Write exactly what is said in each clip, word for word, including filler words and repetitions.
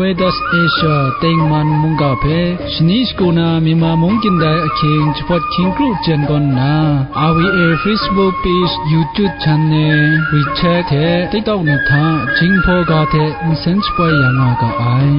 Asia tengman mungga hpe shani shagu na Myanmar mung kyin dai ahkying jahpawt hkying kru jen gawn nna, R V A Facebook page, YouTube channel, WeChat hte TikTok ni hta Jinghpaw ga hte nsen shapoi ya nga ga ai.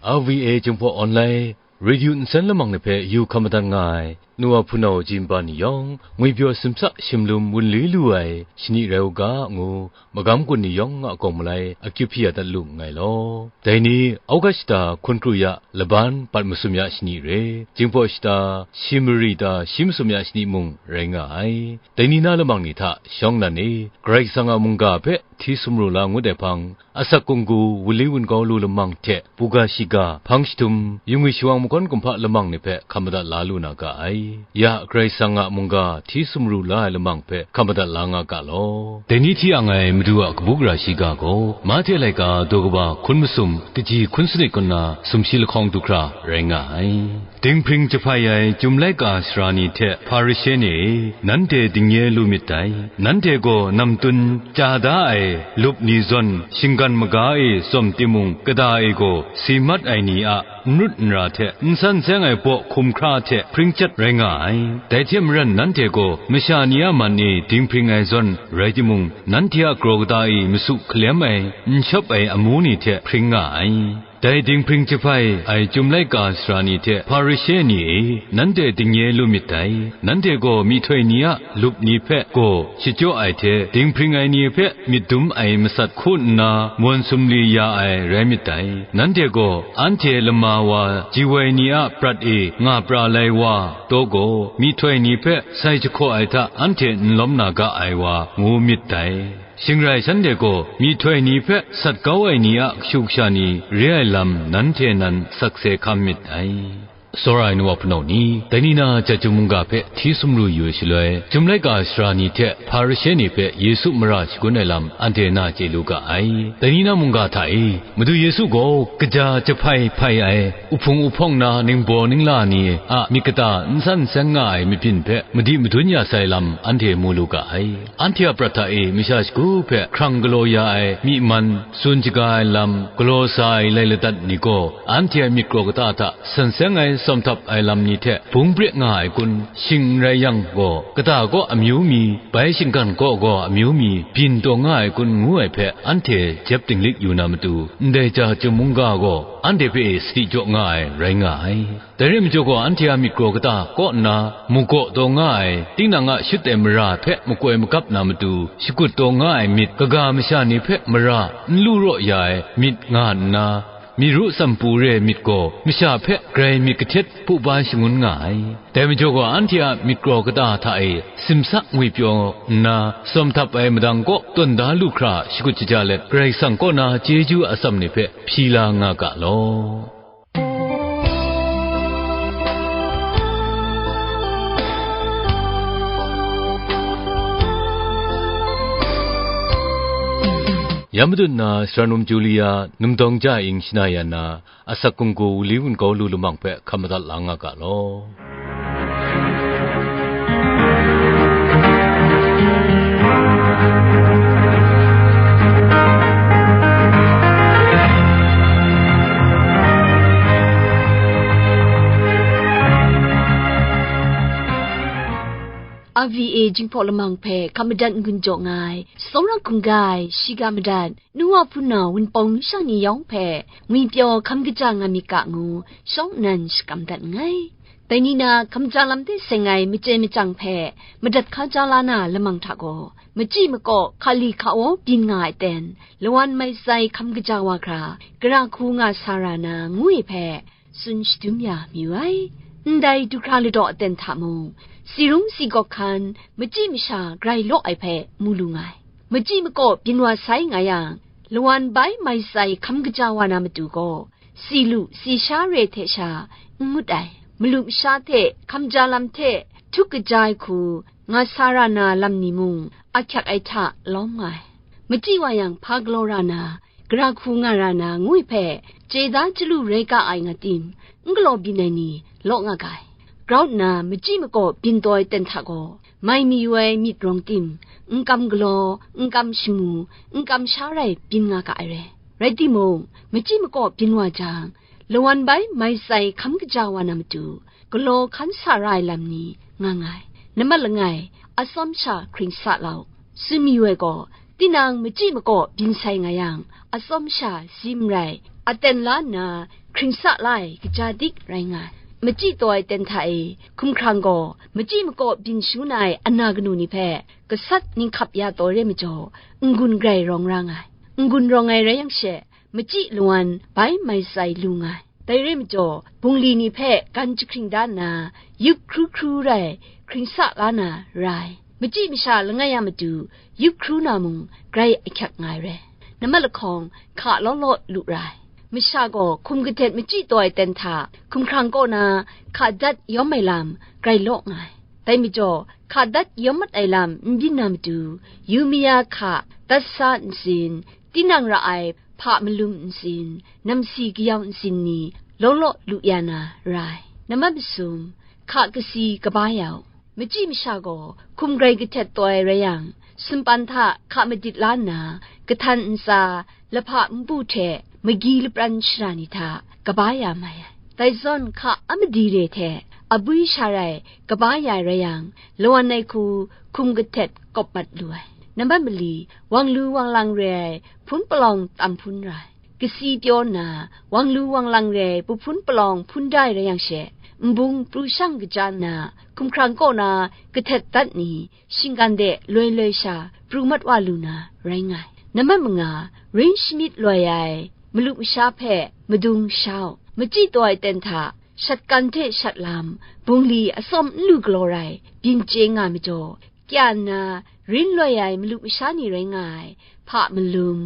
R V A Jinghpaw Online Radio nsen lamang ni hpe yu hkam madat nga ai, nu wa hpunau ji nba ni yawng, ngwipyaw simsa shimlum wunli lu ai shani rai u ga, ngu magam gun ni yawng a gawng malai akyu hpyi ya dat lu nngai law. Dai ni, August shata hkun kru ya laban, bat masum ya shani re, Jinghpaw shata shi mari ta shi masum ya shani mung rai nga ai. Dai ni na lamang ni hta shawng nan e, Karai Kasang a mungga hpe hti sumru la ngut ai hpang, asak kunggu, wunli wunkau lu lamang hte buga shiga, hpang jahtum, yungwi shawang makawn kumhpa lamang ni hpe hkam madat la lu na ga ai. Ya Karai Kasang a mungga hti sumru la ai lamang hpe hkam madat la nga ga law. Dai ni hti ang ai Madu a kabu gara shiga gaw, Mahte laika daw kaba hkun masum, kaji hkun sanit kaw na sumshi lahkawng du hkra rai nga ai. Dinghpring jahpai ai Chyum laika sara ni hte Hparishe ni e, nanhte dingnye lu myit dai. Nanhte gaw namtun chya da ai lup ni zawn shinggan maga e tsawm timung, kata e gaw si mat ai ni a n rut n ra hte n san seng ai baw hkum hkra hte hpring chyat rai nga ai. Dai hte maren nanhte gaw masha ni a man e dinghpring ai zawn rai timung, nanhte a kraw kata e masu hkalem ai, n shawp ai amu ni hte hpring nga ai. Dai dinghpring jahpai ai Chyum laika sara ni hte Hparishe ni e, nanhte dingnye lu myit dai. Nanhte gaw myihtoi ni a lup ni hpe gaw shachyaw ai hte, dinghpring ai ni hpe myit dum ai masat hku nna, mawn sumli ya ai rai myit dai. Nanhte gaw anhte lama wa ji woi ni a prat e nga pra lai wa taw gaw, myihtoi ni hpe sai jahkaw ai hta anhte n lawm na ga ai wa ngu myit dai. Shing rai shanhte gaw myihtoi ni hpe sat kau ai ni a kashu kasha ni re ai lam nanhte nan sakse hkam myit dai. Tsawra ai nu wa hpunau ni, dai ni na Chyum mungga hpe hti sumru yu ai shaloi, Chyum laika sara ni hte Hparishe ni hpe Yesu mara shagun ai lam anhte na chye lu ga ai. Dai ni na mungga hta e, Madu Yesu gaw kaja jahpai hpai ai, uhpung uhpawng na ningbaw ningla ni a myit kata n san seng nga ai mabyin hpe madi madun ya sai lam anhte mu lu ga ai. Anhte a prat hta e masha shagu hpe hkrang galaw ya ai myi man tsun shaga ai lam galaw sa ai lai ladat ni gaw, anhte a myit kraw kata hta san seng ai tsawm htap ai lam ni hte bung pre nga ai kun, shing n rai yang gaw, kata kaw amyu mi, bai shinggan kaw gaw amyu mi byin taw nga ai kun, ngu ai hpe anhte jep dinglik yu na matu, ndai ja Chyum mungga gaw anhte hpe sadi jaw nga ai rai nga ai. Dai rai majaw gaw, anhte a myit kraw kata kaw nna magaw taw nga ai, tinang a shut ai mara hpe makoi magap na matu, shakut taw nga ai myit, kaga masha ni hpe mara n lu raw ya ai myit nga nna, myi ru tsam pu re ai myit gaw, masha hpe grai myit kahtet hpu ba shangun nga ai. Dai majaw gaw, anhte a myit kraw kata hta e simsa ngwipyaw nna, tsawm htap ai madang kaw tawn da lu hkra shakut shaja let, Karai Kasang kaw na chyeju atsam ni hpe hpyi la nga ga law. Ya madun na, Sara Num Julia, Numdawng Ja Ing shana ya na, asak kunggu wunli wunkau lu lamang hpe hkam madat la nga ga law. R V A Jinghpaw lamang hpe hkam madat n-gun jaw nga ai, tsawra hkungga ai, shiga madat, nu wa hpunau wunpawng masha ni yawng hpe ngwipyaw hkam kaja nga myit ga ngu, shawng nnan shakram dat nngai. Dai ni na, hkam ja lam hte seng ai machye machyang hpe madat hkaja la na lamang hta gaw, machyi makaw hkali hkawa byin nga ai ten, lawan mai tsai hkam kaja wa hkra, gara hku nga sa ra na, ngu ai hpe, tsun shadum ya mayu ai. Ndai du hkra ladaw aten hta mung, si rung si gawk hkan, machyi masha grai law ai hpe mu lu nga ai. Machyi makaw byin wa sai nga yang, lawan bai mai tsai hkam kaja wa na matu gaw, si lu si sha re hte sha n ngut ai. Malu masha hte hkam ja lam hte htuk kaja ai hku nga sa ra na lam ni mung, ahkyak ai hta lawm nga ai. Machyi wa yang, hpa galaw ra na, gara hku nga ra na, ngu ai hpe, chye da chyalu rai ga ai nga tim, n galaw byin ai ni law nga ga ai. Grau nna, machyi makaw byin taw ai ten hta gaw, mai mayu ai myit rawng tim, n kam galaw, n kam shamu, n kam sha rai byin nga ga ai re. Rai timung, machyi makaw byin wa jang, lawan bai mai tsai hkam kaja wa na matu, galaw hkan sa ra ai lam ni nga nga ai. Nambat langai, atsawm sha hkring sa lau. Tsun mayu ai gaw, tinang machyi makaw byin sai nga yang, atsawm sha zim rai, aten la nna, hkring sa la ai kaja dik rai nga ai. Machyi taw ai ten hta e, hkumhkrang gaw, machyi makaw byin shangun ai ana kanu ni hpe, gasat ninghkap ya taw re majaw, n-gun grai rawng ra nga ai. N-gun rawng ai rai yang she, machyi lawan bai mai tsai lu nga ai. Dai re majaw, bungli ni hpe gan jahkring da nna, yup hkru hkru rai, hkring sa la na ra ai. Machyi masha langai a matu, yup hkru na mung, grai ahkyak nga ai re. Nambat lahkawng, hka law law lu ra ai. Masha gaw hkum kahtet machyi taw ai ten hta, hkumhkrang kaw na hka dat yawm ai lam, grai law nga ai. Dai majaw, hka dat yawm mat ai lam n byin na matu, yu maya hka, dat sa ntsin, tinang ra ai hpa malum ntsin, namsi kayau ntsin ni law law lu ya na ra ai. Nambat masum, hka kasi kaba ya u. Machyi masha gaw hkum grai kahtet taw ai rai yang, sumpan hta hka madit la nna, kahtan ntsa, lahpa npu hte magyi lapran shara ni hta kaba ya mai ai. Dai zawn hka a madi re hte abwi sha rai kaba ya ai rai yang, lawan ai hku hkum kahtet kawp mat lu ai. Nambat mali, wang lu wang lang re ai hpun palawng tam hpun ra ai. Kasi pyaw nna, wang lu wang lang re ai puhpun palawng hpun da ai rai yang she, nbung pru shang kaja nna, hkumhkrang kaw na kahtet dat ni, shinggan de loi loi sha pru mat wa lu na rai nga ai. Nambat manga, rin shamyit loi ai malu masha hpe madung sha u. Machyi taw ai ten hta, shat kan hte shat lam, bungli atsawm n lu galaw rai, byin chye nga ai majaw, kya nna, rin loi ai malu masha ni rai nga ai, hpa malum,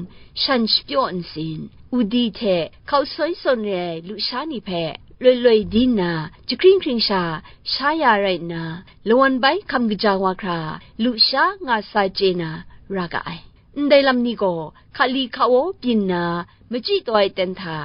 shan shapyaw ntsin, udi hte hkau soi sawn re ai lusha ni hpe, loi loi di nna, jahkring hkring sha, sha ya rai nna, lawan bai hkam kaja wa hkra, lusha nga sa chye na ra ga ai. Ndai lam ni gaw, hkali hkawo byin nna, machyi taw ai ten hta,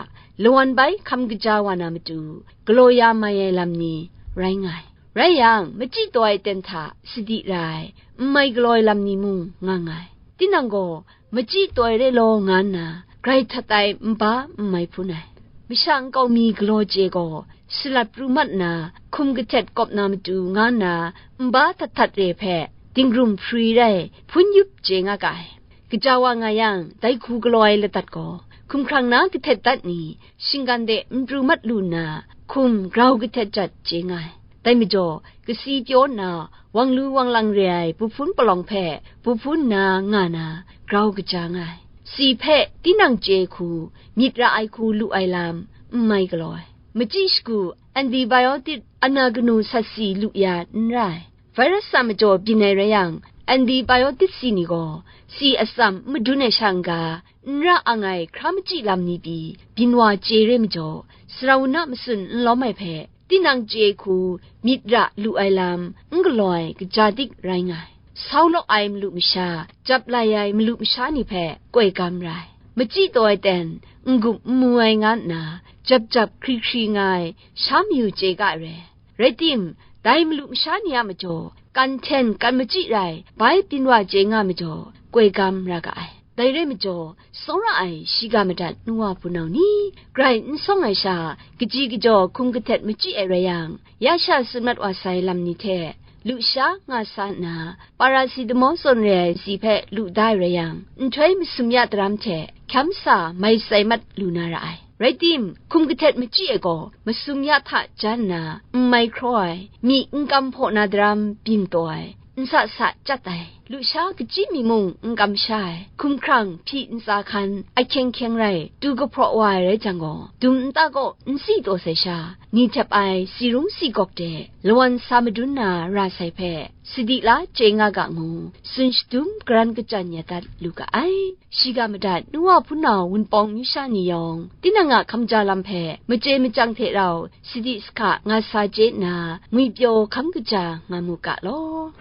lawan bai hkam kaja wa na matu, galaw ya mai ai lam ni rai nga ai. Rai yang, machyi taw ai ten hta sadi ra ai, n mai galaw ai lam ni mung nga nga ai. Tinang gaw, machyi taw ai re law nga nna, grai htat ai nba n mai hpun ai. Masha nkau mi galaw chye gaw, salat pru mat nna, hkum kahtet kawp na matu nga nna, nba htat htat re hpe, dinggrum hpri rai, hpun yup chye nga ga ai. Kaja wa nga yang, dai hku galaw ai ladat gaw, hkumhkrang na kahtet dat ni, shinggan de n pru mat lu nna, hkum grau kahtet jat chye nga ai. Dai majaw, kasi pyaw nna, wang lu wang lang re ai, puhpun palawng hpe, puhpun na nga na, grau kaja nga ai. Si hpe tinang chye hku, myit ra ai hku lu ai lam, n mai galaw ai. Machyi shagu, antibiotic ana kanu sat si lu ya n ra ai. Virus a majaw byin ai rai yang, antibiotic si ni gaw, si atsam n madun ai sha n ga, n ra ang ai hkra machyi lam ni pyi, byin wa chye re majaw, sara wun a matsun n lawm ai hpe, tinang chye hku myit ra lu ai lam, n galaw ai kaja dik rai nga ai. Sau law ai malu masha, jap lai ai malu masha ni hpe koi gam ra ai. Machyi taw ai ten, n-gup n mu ai nga nna, jap jap hkri hkri nga ai, sha mayu chye ga ai re. Rai tim, dai malu masha ni a majaw, kan hten kan machyi rai, bai byin wa chye nga majaw, koi gam ra ga ai. Dai rai majaw, tsawra ai shiga madat nu wa hpunau ni, grai n sawng ai sha, kaji kajaw hkum kahtet machyi ai rai yang, ya sha tsun mat wa sai lam ni hte, lusha nga sa nna, paracetamol zawn re ai si hpe lu da ai rai yang, nhtoi masum ya daram hte hkyam sa mai sai mat lu na ra ai. Rai tim, hkum kahtet machyi ai gaw, masum ya hta jan nna, n mai hkraw ai, myi n kam hpaw na daram byin taw ai, n sa sa chyat ai, lusha kachyi mi mung n kamsha ai, hkumhkrang hpyi ntsa hkan ahkyeng hkyeng rai, tu kahpraw wa ai rai jang gaw, dum nta kaw n si taw sai sha, ni htep ai si rung si gawk de, lawan sa madun na ra sai hpe, sadi la chye nga ga ngu, tsun shadum garan kachyan ya dat lu ga ai. Shiga madat nu wa hpunau wunpawng myu sha ni yawng, tinang a hkamja lam hpe, machye machyang hte rau, sadi sahka nga sa chye nna, ngwipyaw hkam kaja nga mu ga law.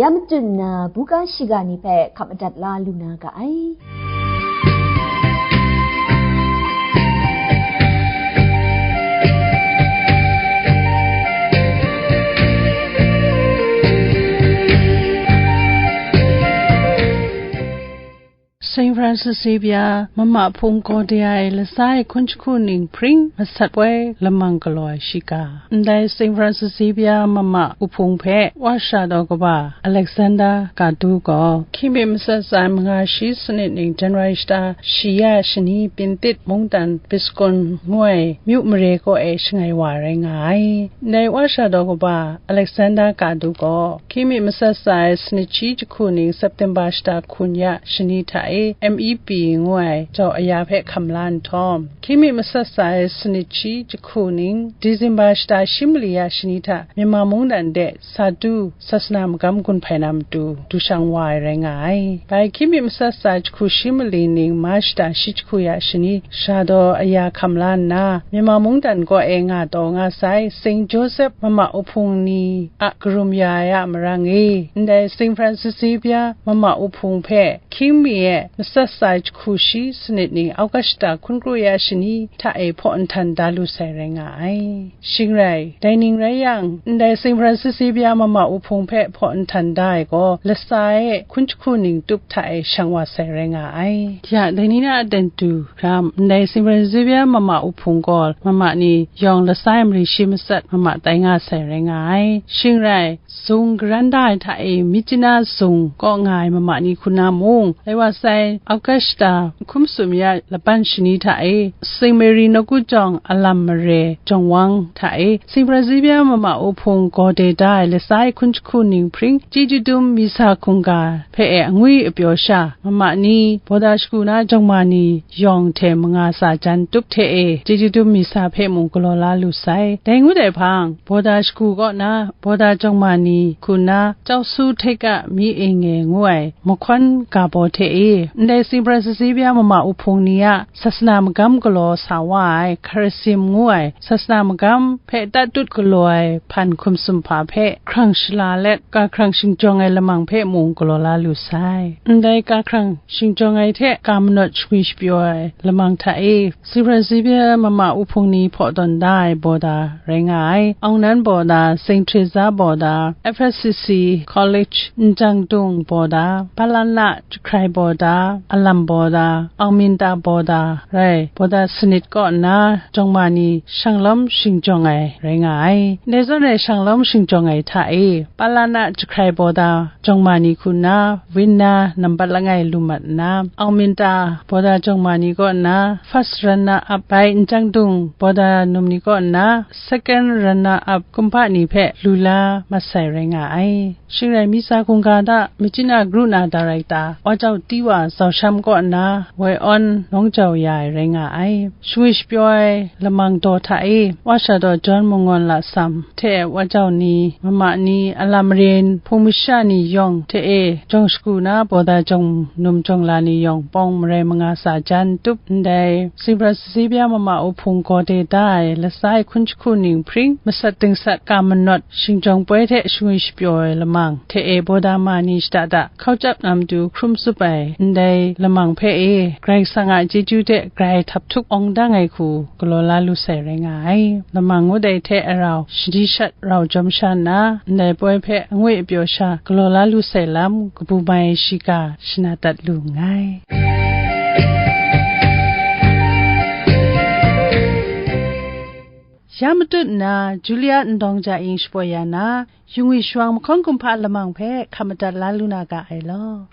Ya matut nna, buga shiga ni hpe hkap madat la lu na ga ai. Francis Xavier mama hpung gaw de ai latsa e hkun jahku ning hpring masat poi lamang galaw ai shiga. Ndai Saint Francis Xavier mama uhpung hpe wa sha daw kaba Alexander Kadu gaw, hkying mi matsat tsa ai manga shi sanit ning January shata shi ya shani Pintit mungdan Piscon ngu ai myu mare kaw e shangai wa rai nga ai. Ndai wa sha daw kaba Alexander Kadu gaw, hkying mi matsat tsa ai sanit shi jahku ning September shata hkun ya shani hta e M E P ngu ai jau aya hpe hkam la nhtawm, hkying mi matsat tsa ai sanit shi jahku ning December shata shi mali ya shani hta Myanmar mungdan de sa du sasana magam gun hpai na matu du shang wa ai rai nga ai. Bai hkying mi matsat tsa jahku shi mali ning March shata shi jahku ya shani sha daw aya hkam la nna, Myanmar mungdan kaw e nga taw nga sai Saint Joseph mama uhpung ni a karum ya ai a marang e, ndai Saint Francis Xavier mama uhpung hpe hkying mi e matsat tsa jahku shi sanit ning August shata hkun kru ya shani hta e hpaw nhtan da lu sai rai nga ai. Shing rai, dai ning rai yang, ndai Saint Francis Xavier mama uhpung hpe hpaw nhtan da ai gaw, latsa e hkun jahku ning tup hta e shang wa sai rai nga ai. Ya, dai ni na a ten tu ram, ndai Saint Francis Xavier mama uhpung gaw, mama ni yawng latsa e mari shi matsat mama tai nga sai rai nga ai. Shing rai, zung garan da ai hta e, Myitkyina zung kaw nga ai mama ni hku na mung, lai wa sai, August shata hkun masum ya laban shani hta e, Saint Mary nawku jawng a lam mare jawng wang hta e, Saint Francis Xavier mama uhpung gaw de da ai latsa e hkun jahku ning hpring, chyeju dum misa hkungga hpe e angwi apyaw sha, mama ni, Bawda shagu na jawng ma ni yawng hte manga tsa jan tup hte e, chyeju dum misa hpe mung galaw la lu sai. Dai ngut ai hpang, Bawda shagu kaw na, Bawda jawng ma ni hku na, Chyaw Su Hte Ka Mi E Nge ngu ai mahkawn ga baw hte e, ndai Saint Francis Xavier mama uhpung ni a sasana magam galaw sa wa ai, Kharasim ngu ai sasana magam hpe tatut galaw ai hpan hkum sumhpa hpe hkrang shala let, ga hkrang shingjawng ai lamang hpe mung galaw la lu sai. Ndai ga hkrang shingjawng ai hte ga manawt shangwi shapyaw ai lamang hta e, Saint Francis Xavier mama uhpung ni hpaw tawn da ai Bawda rai nga ai. Aung Nan Bawda, Saint Teresa Bawda, F S C C College, Njang Dung Bawda, Palana Jahkrai Bawda, Alam Bawda, Aung Minta Bawda rai, Bawda sanit kaw nna jawng ma ni shanglawm shingjawng ai rai nga ai. Dai zawn rai shanglawm shingjawng ai hta e, Palana Jahkrai Bawda jawng ma ni hku nna, win na nambat langai lu mat nna, Aung Minta Bawda jawng ma ni kaw nna, first runner up bai, Njang Dung Bawda num ni kaw nna, second runner up kumhpa ni hpe lu la mat sai rai nga ai. Shing rai, misa hkungga hta Myitkyina Karuh na Director Wa Jau Ti Wa Zau Sham kaw nna woi awn nawng jau ya ai rai nga ai. Shangwi shapyaw ai lamang daw hta e, Wa Sha Daw John Mangawn Lasam hte Wa Jau ni, mama ni, a lam maren hpung masha ni yawng hte e, jawng shagu na Bawda jawng num jawng la ni yawng pawng marai manga tsa jan tup ndai, Saint Francis Xavier mama uhpung gaw de da ai latsa e hkun jahku ning hpring, masat dingsat ga manawt shingjawng poi hte shangwi shapyaw ai lamang hte e, Bawda ma ni shada da hkau chyap na matu hkrum tsup ai ndai lamang hpe e, Karai Kasang a chyeju hte grai htap htuk awng dang ai hku galaw la lu sai rai nga ai. Lamang ngut ai hte arau shadi shat rau jawm sha nna, ndai poi hpe angwi apyaw sha galaw la lu sai lam, kabu mai shiga shana dat lu nngai. Ya matut nna, Julia Ndawng Ja Ing shapoi ya na, Yungwi Shawang mahkawn kumhpa lamang hpe hkap madat la lu na ga ai law.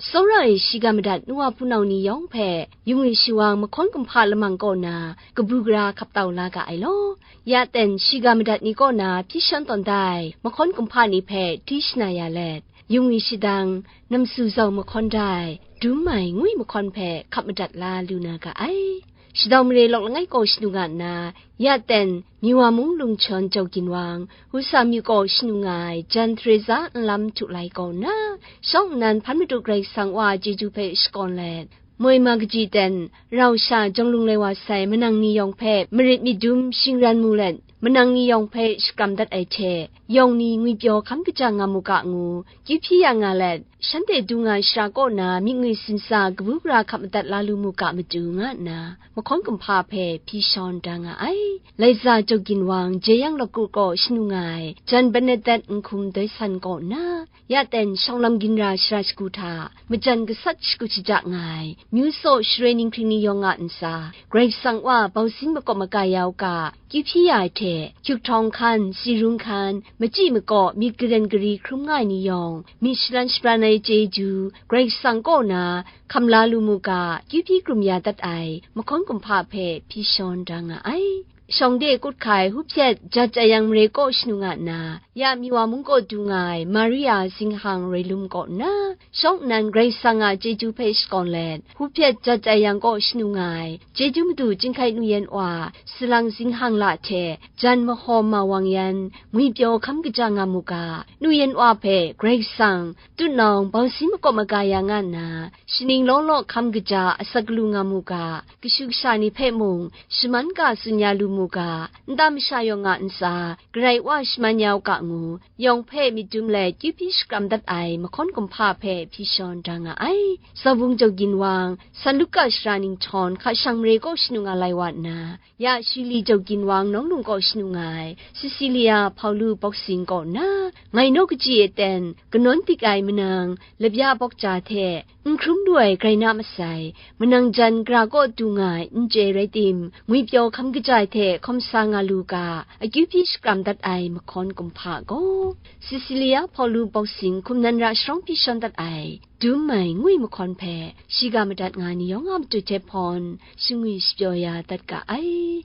Tsawra e shiga madat nu wa hpunau ni yawng hpe Yungwi Shawang mahkawn kumhpa lamang kaw na kabu gara hkap tau la ga ai law. Ya ten shiga madat ni kaw na hpyi shan tawn da ai mahkawn kumhpa ni hpe di shana ya let, Yungwi shadang, namsu zau mahkawn da ai, dum ai ngwi mahkawn hpe hkap madat la lu na ga ai. Shadau mare lawk langai kaw shanu nga nna, ya ten, Miwa mung lungchawn jau ginwang, Husa myu kaw shanu nga ai jan Teresa nlam htu lai kaw nna, shawng nnan hpan Madu Karai Kasang Wa a chyeju hpe shakawn let, moi ma kaji ten, rau sha jawng lung lai wa sai manang ni yawng hpe marit myit dum shingran mu let, manang ni yawng hpe shakram dat ai hte, yawng ni ngwipyaw hkam kaja nga mu ga ngu, kyu hpyi ya nga let, Shanhte dung ai shara kaw na myit ngwi tsin tsa kabu gara hkap madat la lu mu ga matu nga nna, mahkawn kumhpa hpe hpyi shawn da nga ai. Laiza Jaw Ginwang, Jeyang Lawku kaw shanu nga ai, Jan Bernadette Nhkum doi san kaw nna, ya ten shawng lam ginra shara shagu hta, majan gasat shakut shaja nga ai, myu saw sharoi ninghpring ni yawng a ntsa, Karai Kasang Wa bausin makawp maga ya u ga, kyu hpyi ya ai hte, hkyuk htawng hkan, si rung hkan, machyi makaw, myit garen gari hkrum nga ai ni yawng, myit shalan shabran ai chyeju, Karai Kasang kaw na, hkam la lu mu ga, kyu hpyi krum ya dat ai, mahkawn kumhpa hpe hpyi shawn da nga ai. Shawng de kut hkai, hupyet jat ai yang mare kaw shanu nga nna, ya Miwa mung kaw du nga ai, Maria zinghang roi lum kaw nna, shawng nnan Karai Kasang a chyeju hpe shakawn let, hupyet jat ai yang kaw shanu nga ai, chyeju madu chyinghkai nu yan wa, salang zinghang la hte, jan mahawm mawang yan, ngwipyaw hkam kaja nga mu ga, nu yan wa hpe Karai Kasang, tutnawng, bausin makawp maga ya nga nna, shaning law law hkam kaja asak lu nga mu ga, kashu kasha ni hpe mung, shaman ga tsun ya lu mu ga, nta masha yawng a ntsa, Karai Wa shaman ya u ga ngu, yawng hpe myit dum let kyu hpyi shakram dat ai mahkawn kumhpa hpe hpyi shawn da nga ai. Zawung Jaw Ginwang, San Luka shara ninghtawn hka shang mare kaw shanu nga lai wa nna, ya Shili Jaw Ginwang nawng lung kaw shanu nga ai, Cecilia Hpaulu Bawksin kaw nna, ngai naw kachyi e ten, kanawn dik ai manang, labya bawkja hte, n hkrum lu ai grai na masai, manang jan gara kaw du nga ai n chye rai tim, ngwipyaw hkam kaja ai hte hkawm sa nga lu ga, akyu hpyi shakram dat ai mahkawn kumhpa gaw, Cecilia Hpaulu Bawksin hkum nan ra sharawng hpyi shawn dat ai, dum ai ngwi mahkawn hpe, shiga madat nga ni yawng a matu hte hpawn, shangwi shapyaw ya dat ga ai.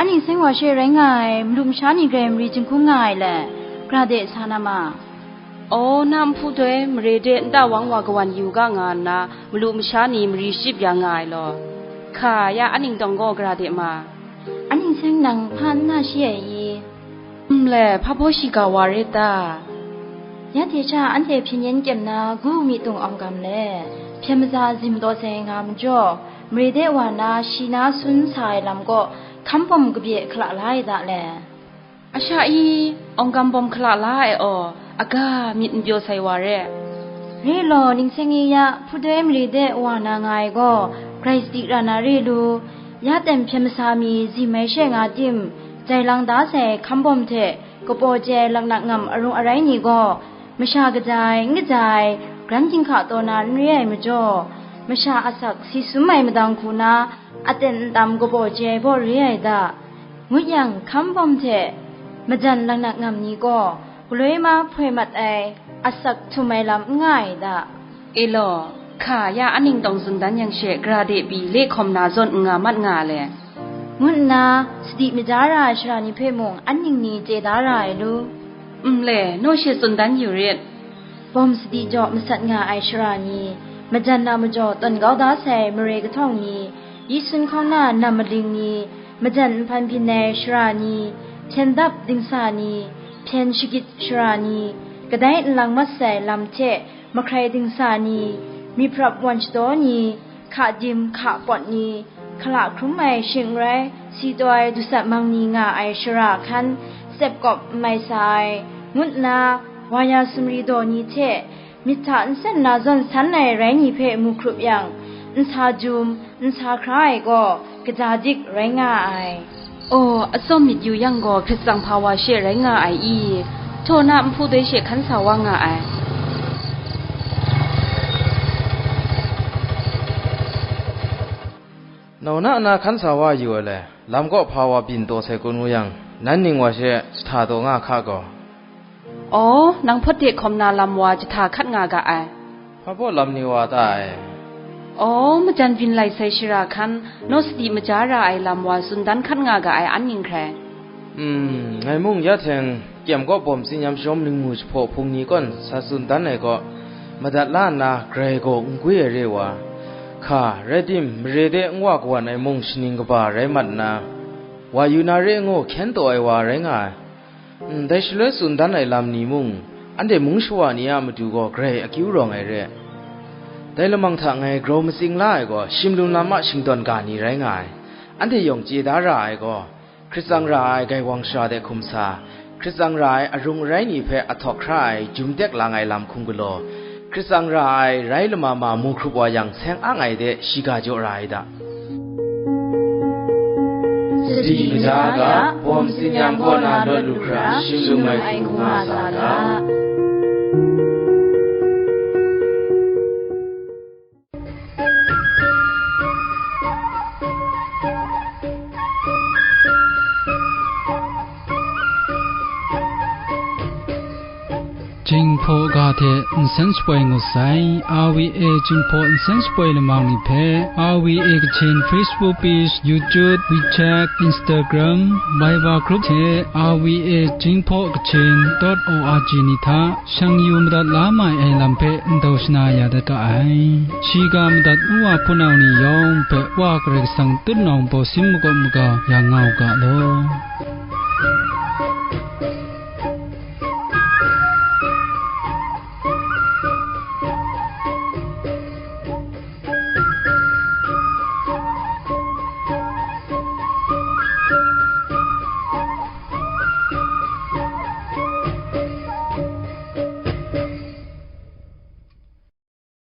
Ning seng wa she rai nga ai, malu masha ni grai mari jinghkung nga ai le, gra de sa na ma. Aw, na nhpu doi mare de nta wang wa kawan yu ga nga nna, malu masha ni mari shachyip ya nga ai law. Hka, ya aning tawng gaw gra de ma. Aning seng nang hpa n na shi ai i? Nle, hpa baw shiga wa re ta? Ya hte sha anhte hpyen yen kyem na gu mi tung awng gam le, hpyen maza zim taw sai nga majaw, mare de wa na shi na sun sa ai lam kaw hkam bawm kabye hkala la ai da le. Asha i, awng gam bawm hkala la ai aw, aga myit n pyaw sai wa re. Re law, ning seng i ya, hpudoi mare de wa na nga ai gaw, grai sadi ra na re lu, ya ten hpyen masa mi zim ai she nga tim, jai lang da sai hkam bawm hte, kapaw chye ai laknak ngam arung arai ni gaw, masha kaja ai, n kaja ai, gran ginhka taw na n re ai majaw, masha asak si sum ai madang hku na, aten ntam kapaw chye ai baw re ai da. Ngut yang, hkam bawm hte majan laknak ngam ni gaw, galoi ma hpoi mat ai, asak htum ai lam n nga ai da. E law, hka, ya aning tawng tsun dan yang she, gra de pyi le hkawm na zawn n nga mat nga le, ngu nna sadi maja ra ai sara ni hpe mung an ning ni chye da ra ai lu. Nle, naw she tsun dan yu rit. Bawm sadi jaw masat nga ai sara ni, majan na majaw tawn kau da sai mare kahtawng ni, yi sun hkawng na nam maling ni, majan nhpan byin ai sara ni, hpyen dap dingsa ni, hpyen shagit sara ni, kadai nlang mat sai lam hte mahkrai dingsa ni, myiprap wan shadaw ni, hka dim hka pawt ni, hkala hkrum ai shing n rai, si taw ai dusat mang ni nga ai shara hkan, sep kawp n mai sa ai, ngut nna, wa ya sumri daw ni hte, myit hta nsen na zawn san ai rai ni hpe mu hkrup yang, nsa jum, nsa hkra ai gaw, kaja dik rai nga ai. Aw, atsawm myit yu yang gaw, hkrit tsang hpa wa she rai nga ai i? Htaw na nhpu doi she hkan sa wa nga ai. Nau na na hkan sa wa yu ai le, lam kaw hpa wa byin taw sai kun ngu yang, nan ning wa she jahta taw nga hka gaw. Aw, nang hpawt de hkawm na lam wa jahta hkat nga ga ai. Hpa baw lam ni wa ta ai? Aw, majan byin lai sai shara hkan, naw sadi maja ra ai lam wa tsun dan hkat nga ga ai an ning hkrai. Hmm, ngai mung ya hteng kyem kaw bawm tsinyam shawm ningmu jahpaw hpung ni kawn sa tsun dan ai kaw, madat la nna grai gaw n gwi ai re wa, hka, rai tim, mare de n wa kawan ai mung shaning kaba rai mat nna, wa yu na re ngu hkyen taw ai wa rai nga ai. Ndai shaloi tsun dan ai lam ni mung, anhte mung shawa ni a matu gaw grai akyu rawng ai re. Dai lamang hta ngai grau matsing la ai gaw, shimlun lam a shingdawn ga ni rai nga ai. Anhte yawng chye da ra ai gaw, hkrit tsang ra ai gaiwang shara de hkum sa, hkrit tsang ra ai arung arai ni hpe ahtawk hkra ai jum tek lang ai lam hkum galaw, hkrit tsang ra ai rai lama ma mu hkrup wa yang, seng ang ai de shiga jaw ra ai da. Sadi kaja ga, bawm tsinyam kaw na lawt lu hkra, shim lu mai hku nga sa ga. Jinghpaw ga hte nsen shapoi ngut sai, R V A Jinghpaw nsen shapoi lamang ni hpe, R V A Kachin Facebook page, YouTube, WeChat, Instagram, Viber group hte R V A Jinghpaw Kachin dot O R G ni hta shang yu madat la mai ai lam hpe ndau shana ya dat ga ai. Shiga madat u wa hpunau ni yawng hpe Wa Karai Kasang tutnawng baw sin makawp maga ya nga u ga law.